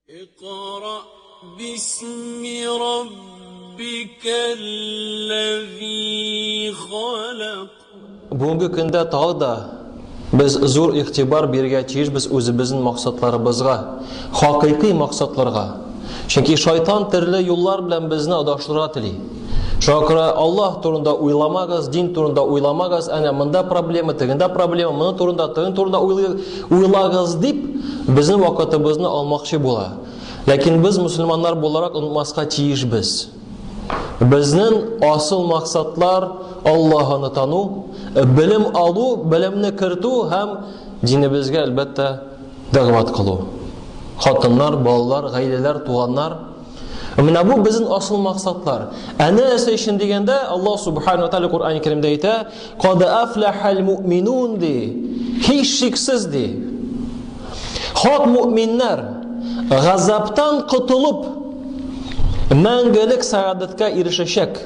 اقرأ باسم ربك الذي خلق. Бүгенге көндә тагы да без зур игътибар бирергә тиешбез үзебезнең максатларыбызга, хакыйкый максатларга. Чөнки шайтан төрле юллар белән безне адаштырырга тели. Шуңа күрә Аллаһ турында уйламагыз, дин турында уйламагыз, әнә монда проблема, тегендә проблема, моны турында, теген турында уйлагыз дип, безнең вакытыбызны алмакчы була. Ләкин без мусульманнар буларак онытмаска тиешбез. Безнең асыл максатлар Аллаһыны тану, белем алу, белемне кертү һәм динебезгә әлбәттә дәгъват кылу. Хатыннар, балалар, гаиләләр, туганнар. Менә бу безнең асыл максатлар. Ә нәрсә өчен дигәндә, Аллаһ субхану ва тааля Коръән Кәримдә әйтә, "Кад афлахал муъминун" ди. Һичшиксез ди. Хак муъминнәр газаптан котылып, мәңгелек сәгадәткә ирешәчәк.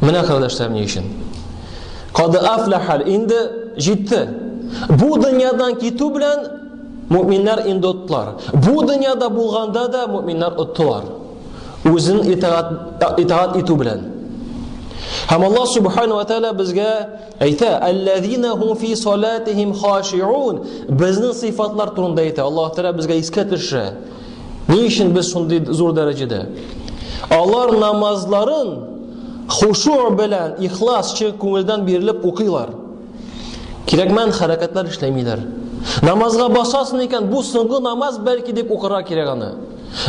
Менә кардәшләр ни өчен? Кад афлахал инде җитте. Бу дөньядан китү белән Мөэминнәр инде оттылар. Бу дөньяда булганда да мөэминнәр оттылар. Үзен итагать, итагать итү белән. Һәм Аллаһ субхану ва тааля безгә әйтә: "Аллазина хум фи салатихим хашиун". Безнең сыйфатлар турында әйтә. Аллаһ Тәгалә безгә искә төшерә. Ни өчен без шундый зур дәрәҗәдә? Алар намазларын хушу белән, ихлас, чын күңелдән бирелеп укыйлар. Кирәкмәгән хәрәкәтләр эшләмиләр. Намазга басасың икән, бу соңгы намаз бәлки дип укырга кирәк аны.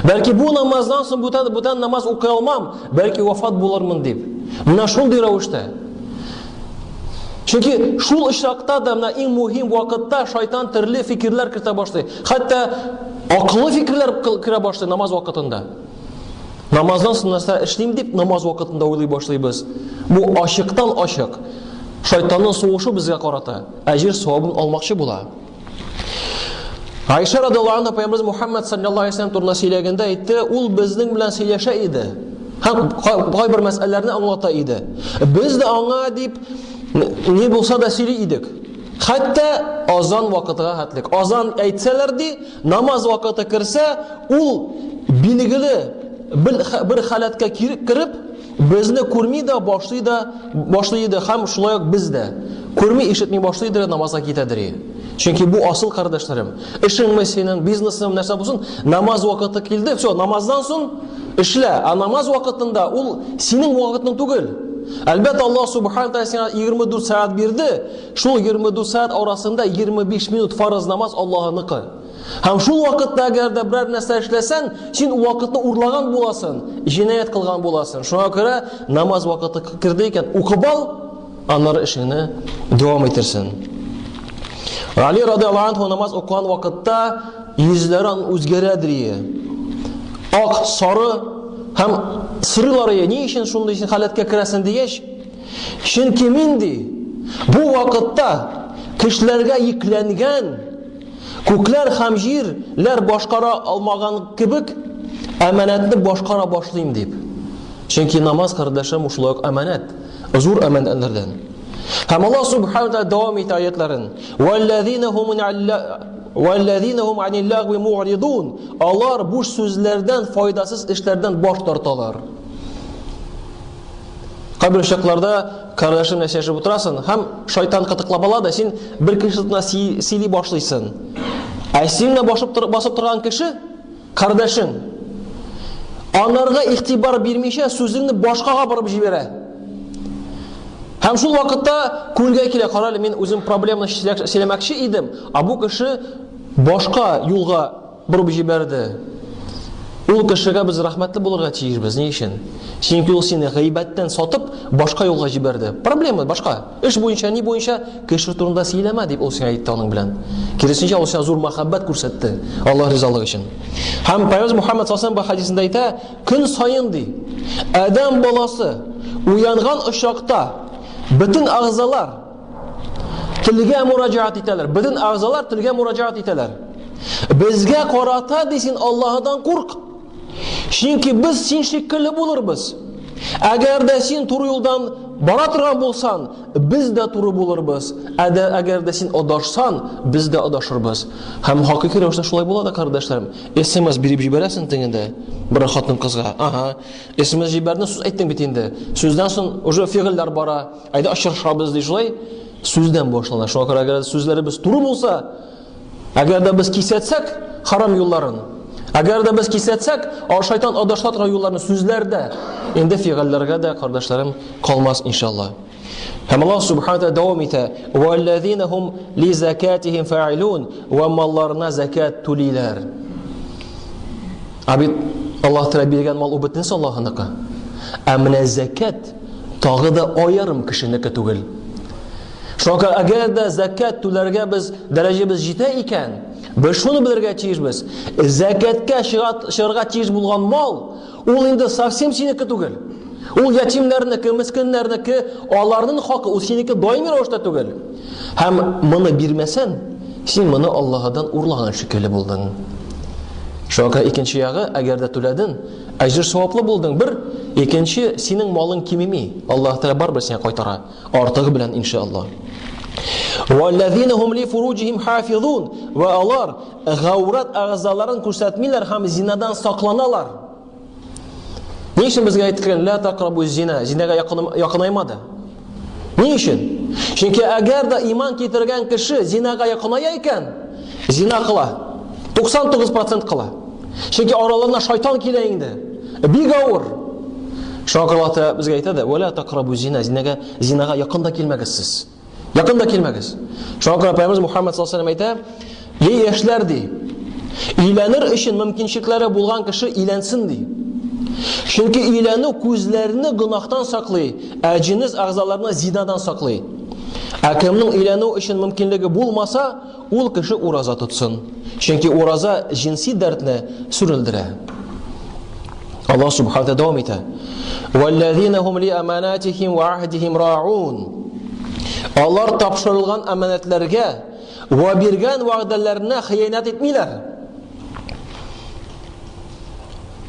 Бәлки бу намаздан соң бүтән бүтән намаз укый алмам, бәлки вафат булырмын дип. Менә шундый рәвештә. Чөнки шул очракта да менә иң мөһим вакытта шайтан төрле фикерләр кертә башлый. Хәтта акыллы фикерләр керә башлый намаз вакытында. Намаздан соң нәрсә эшлим дип намаз вакытында уйлый башлыйбыз. Бу ачыктан ачык шайтанның сугышы безгә карата әҗер савабын алмакчы була. Айша радиаллаһу анha пәйгамбәребез Мухаммад саллаллаһу алейһи вәсәлләм турында сөйләгәндә әйтте, ул безнең белән сөйләшә иде. Һәм кайбер мәсьәләләрне аңлата иде. Без дә аңа дип ни булса да сөйли идек. Хәтта азан вакытыга хәтлек. Азан әйтсәләр ди, намаз вакыты керсә, ул билгеле бер халәткә кереп, безне күрми дә башлый да башлый иде һәм шулай ук без дә күрми ишетми башлый иде намазга китәдер. Чөнки бу асыл кардәшләрем. Эшеңме синең, бизнесың нәрсә булсын, намаз вакыты килде, все, намаздан соң эшлә. Ә намаз вакытында ул синең вакытың түгел. Әлбәттә, Аллаһ субхана тааля сиңа 24 сәгать бирде. Шул 24 сәгать арасында 25 минут фарыз намаз Аллаһыныкы. Һәм шул вакытта әгәр дә берәр нәрсә эшләсәң, син ул вакытны урлаган буласың, җинаять кылган буласың. Шуңа күрә намаз вакыты керде икән, укып ал, аннары эшеңне дәвам итерсең. Али радиаллаһу анһу намаз укыган вакытта йөзләре аның үзгәрәдер ие. Ак, сары һәм сорыйлар ие, ни өчен шундый халәткә керәсең дигәч, чөнки мин ди, бу вакытта кешеләргә йөкләнгән Күкләр һәм җир ләр башкара алмаган кебек, әманәтне башкара башлыйм дип. Чөнки намаз, кардәшем, шулай ук әманәт, зур әманәтләрдән. Һәм Аллаһ субхану тәгалә дәвам итә аятларын. Валлазина хум Валлазина хум анил лагви мугридун. Алар буш сүзләрдән, файдасыз эшләрдән баш тарталар. Кайбер чакларда кардәшең белән сөйләшеп утырасың һәм шайтан кытыклап ала да син бер кеше турында сөйли башлыйсың. Ә синең белән басып, басып торган кеше кардәшең анарга игътибар бирмичә сүзеңне башкага барып җибәрә. Һәм шул вакытта күлгә килә, кара әле, мин үзем проблеманы сөйләмәкче идем, ә бу кеше башка юлга Борып җибәрде. Ул кешегә без рәхмәтле булырга тиешбез. Ни өчен? Чөнки ул сине гайбәттән сатып, башка юлга җибәрде. Проблема башка. Эш буенча, ни буенча кеше турында сөйләмә дип ул сиңа әйтте аның белән. Киресенчә, ул сиңа зур мәхәббәт күрсәтте Аллаһ ризалыгы өчен. Һәм Пәйгамбер Мухаммад саллаллаху алейһи хәдисендә әйтә, көн саен ди, адәм баласы уянган очракта бөтен агъзалар Телгә мураҗаат итәләр. Бөтен агъзалар телгә мураҗаат итәләр. Безгә карата ди син Аллаһыдан курк. Чөнки без син шикелле булырбыз. Әгәр дә син туры юлдан бара торган булсан, без дә туры булырбыз. Ә дә әгәр дә син адашсан, без дә адашырбыз. Һәм хакыйкый рәвештә шулай була да, кардәшләрем. СМС биреп җибәрәсең тегендә бер хатын-кызга. Ага, СМС җибәрдең, сүз әйттең бит инде. Сүздән соң уже фигыльләр бара. Әйдә очрашабыз ди шулай. Сүздән башлана. Шуңа күрә әгәр сүзләребез туры булса, әгәр дә без кисәтсәк харам юлларын, әгәр дә без кисәтсәк, ал шайтан адаша торган юлларны сүзләрдә, инде фигыльләргә дә, кардәшләрем, калмас иншалла. Һәм Аллаһ субхана тәгалә дәвам итә: "Валлазина хум ли закатихим фаилун" ва малларына закат түлиләр. Ә бит Аллаһ Тәгалә биргән мал ул бөтенесе Аллаһыныкы. Ә менә закат тагы да аерым кешенеке түгел. Шуңа күрә әгәр дә закат түләргә без дәрәҗәбез җитә икән, без шуны белергә тиешбез. Закатка чыгарга тиеш булган мал Ул инде совсем синеке түгел. Ул ятимнәрнеке, мескеннәрнеке, аларның хакы, ул синеке даими рәвештә түгел. Һәм моны бирмәсәң, син моны Аллаһыдан урлаган шикелле булдың. Шуңа күрә икенче ягы, әгәр дә түләдең, әҗер саваплы булдың. Бер, икенче, синең малың кимеми. Аллаһ Тәгалә барыбер сиңа кайтара, артыгы белән иншаллаһ. Валлазина хум ли фуруҗихим хафизун. Ва алар гаурат әгъзаларын күрсәтмиләр һәм зинадан сакланалар. Ни өчен безгә әйтелгән ла такрабу зина, зинага якынаймады? Ни өчен? Чөнки әгәр дә иман китергән кеше зинага якыная икән, зина кыла. 99% кыла. Чөнки араларына шайтан килә инде. Бик авыр. Шуңа күрә Аллаһ безгә әйтә дә, "Ва ла такрабу зина", зинага, зинага якын да килмәгез сез. Якын да килмәгез. Шуңа күрә Пәйгамбәребез Мухаммад саллаллаһу алейһи әйтә, "Ей яшьләр ди, өйләнер өчен мөмкинчелекләре булган кеше өйләнсен ди. Чөнки өйләнү күзләрне гөнаһтан саклый, ә җенес әгъзаларны зинадан саклый. Ә кемнең өйләнү өчен мөмкинлеге булмаса, Ул кеше ураза тотсын. Чөнки ураза җенси дәртне сүрелдерә. Аллаһ субхана дәвам итә. Валлазина хум ли аманатихим ва ахдихим раун. Алар тапшырылган аманәтләргә ва биргән вәгъдәләренә хыянәт итмиләр.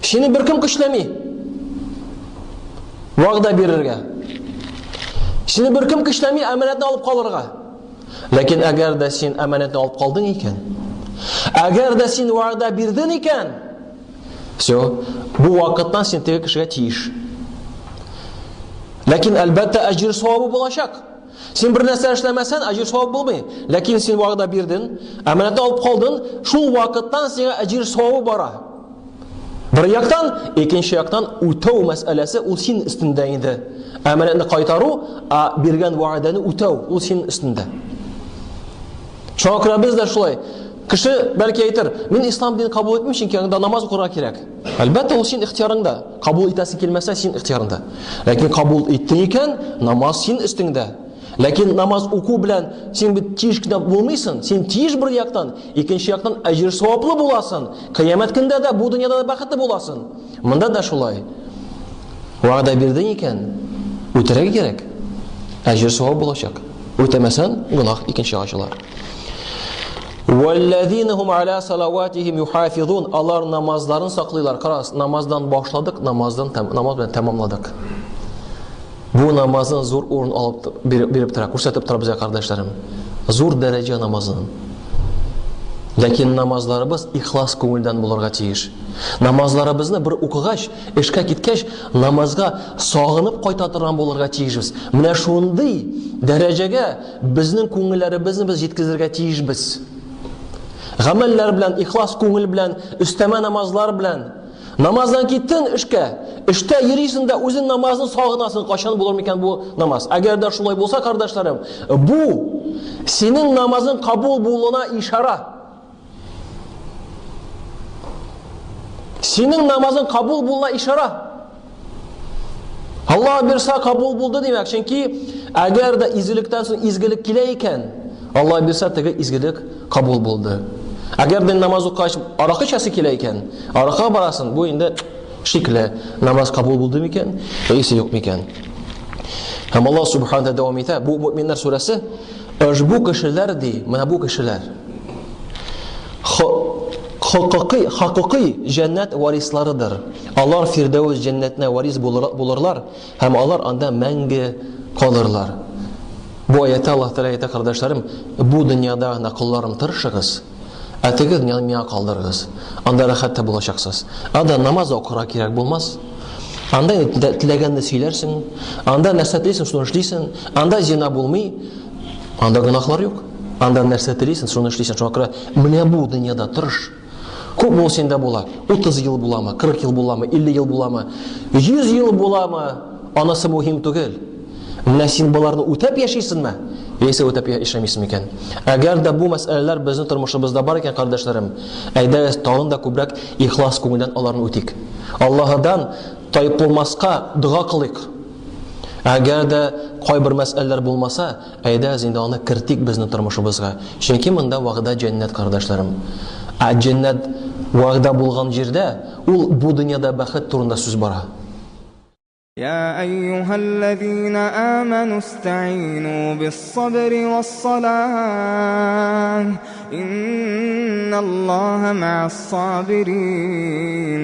Сине беркем көчләми. Вәгъдә бирергә. Сине беркем көчләми аманәтне алып калырга. Ләкин әгәр дә син әманәтне алып калдың икән, әгәр дә син вәгъдә бирдең икән, все, бу вакыттан син теге кешегә тиеш. Ләкин әлбәттә әҗер савабы булачак. Син бер нәрсә эшләмәсән, әҗер савап булмый. Ләкин син вәгъдә бирдең, әманәтне алып калдың, шул вакыттан сиңа әҗер савабы бара. Бер яктан, икенче яктан үтәү мәсьәләсе ул син өстендә инде. Әманәтне кайтару, ә биргән вәгъдәне үтәү ул син өстендә. Шуңа күрә без дә шулай. Кеше бәлки әйтер, мин ислам динен кабул итмим, чөнки анда намаз укырга кирәк. Әлбәттә, ул син ихтиярыңда. Кабул итәсе килмәсә, син ихтиярыңда. Ләкин кабул иттең икән, намаз син өстеңдә. Ләкин намаз уку белән син бит тиеш кенә булмыйсың, син тиеш бер яктан, икенче яктан әҗер саваплы буласың. Кыямәт көндә дә, бу дөньяда да бәхетле буласың. Монда да шулай. Вәгъдә бирдең икән, үтәргә кирәк. Әҗер савап булачак. Үтәмәсәң, гөнаһ икенче ачыла. Валлазина хум аля салаватихим юхафизун. Алар намазларын саклыйлар. Карагыз, намаздан башладык, намаздан намаз белән тәмамладык. Бу намазның зур урын алып биреп тора, күрсәтеп тора безгә, кардәшләрем. Зур дәрәҗә намазының. Ләкин намазларыбыз ихлас күңелдән булырга тиеш. Намазларыбызны бер укыгач, эшкә киткәч, намазга сагынып кайта торган булырга тиешбез. Менә шундый дәрәҗәгә безнең күңелләребезне без җиткезергә тиешбез. Гамәлләр белән, ихлас күңел белән, өстәмә намазлар белән Намаздан киттең эшкә, эштә йөрисең дә үзең намазны сагынасың, кайчан булыр микән бу намаз? Әгәр дә шулай булса, кардәшләрем, бу синең намазың кабул булуына ишара. Синең намазың кабул булуына ишара. Аллаһ бирса кабул булды димәк, чөнки әгәр дә изгелектән соң изгелек килә икән, Аллаһ бирса теге изгелек кабул булды. Әгәр дә намаз укыгач аракы эчәсе килә икән, аракыга барасың, бу инде шикле, намаз кабул булды микән, яисә юк микән. Һәм Аллаһ субхана дәвам итә, бу Мөминнәр сүрәсе, ошбу кешеләр ди, менә бу кешеләр. хокукый, хакукый җәннәт варисларыдыр. Алар Фирдәүс җәннәтенә варис булырлар һәм алар анда мәңге калырлар. Бу аятта Аллаһ Тәгалә әйтә, кардәшләрем, бу дөньяда гына колларым тырышыгыз, ә теге дөньяны миңа калдырыгыз. Анда рәхәттә булачаксыз. Анда намаз укырга кирәк булмас. Анда теләгәнне сөйләрсең, анда нәрсә телисең, шуны эшлисең. Анда зина булмый, анда гөнаһлар юк. Анда нәрсә телисең, шуны эшлисең. Шуңа күрә менә бу дөньяда тырыш. Күп ул синдә була. 30 ел буламы, 40 ел буламы, 50 ел буламы, 100 ел буламы, анысы мөһим түгел. Менә син боларны үтәп яшисеңме? Яисә үтәп яшәмисең микән? Әгәр дә бу мәсьәләләр безнең тормышыбызда бар икән, кардәшләрем, әйдәгез тагын да күбрәк ихлас күңелдән аларны үтик. Аллаһыдан тайпылмаска дога кылыйк. Әгәр дә кайбер мәсьәләләр булмаса, Әйдәгез инде аны кертик безнең тормышыбызга. Чөнки монда вәгъдә җәннәт, кардәшләрем. Ә җәннәт вәгъдә булган җирдә, ул бу дөньяда бәхет турында сүз бара. Я әйюһәлләзина амәну истәгыйну бис-сабри вас-салах, инналлаһа мә'ас-сабирин.